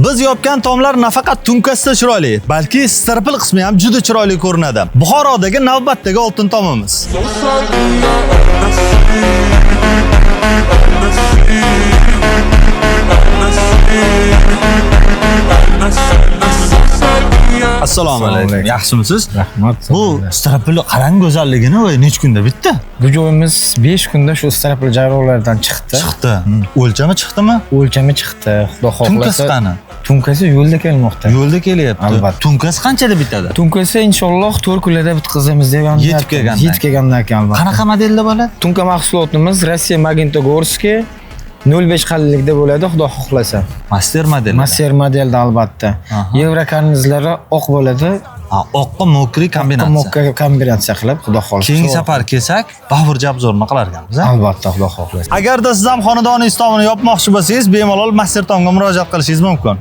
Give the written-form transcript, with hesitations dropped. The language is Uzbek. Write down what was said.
Biz yopgan tomlar nafaqat tunkasida chiroyli, balki stropil qismi ham juda chiroyli ko'rinadi. Buxorodagi navbatdagi oltin tomimiz. Assalomu alaykum. Yaxshimisiz? Rahmat. Bu stropil qarang go'zalligini voy necha kunda bitdi? Bu joyimiz 5 kunda shu stropil jarrohlardan chiqdi. Chiqdi. O'lchami chiqdimi? O'lchami chiqdi. Xudo xohlasa. Tunkasi qani? Tunkasi yo'lda kelmoqda. Yo'lda kelyapti. Albatta. Tunkasi qanchada bitadi? Tunkasi inshaalloh 4 kunlarda bitkazamiz degan Yetib kelgandan. Yetib kelgandan keyin albatta. Qanaqa modelda bo'ladi? Tunka mahsulotimiz Rossiya Magnitogorskiy 0.5 qalinlikda bo'ladi, xudo xohlasa. Master model. Master modelda albatta. Aha. Yevro karnizlari oq bo'ladi. Ha, oqqa mokri kombinatsiya. Mokka kombinatsiya qilib, xudo xohlasa. Keyingi safar kelsak, Babur Jabzorni qilar ekanmiz, a? Albatta, xudo xohlasa. Agarda siz ham xonadoningiz tomini yopmoqchi bo'lsangiz, bemalol Master Tomga murojaat qilishingiz mumkin.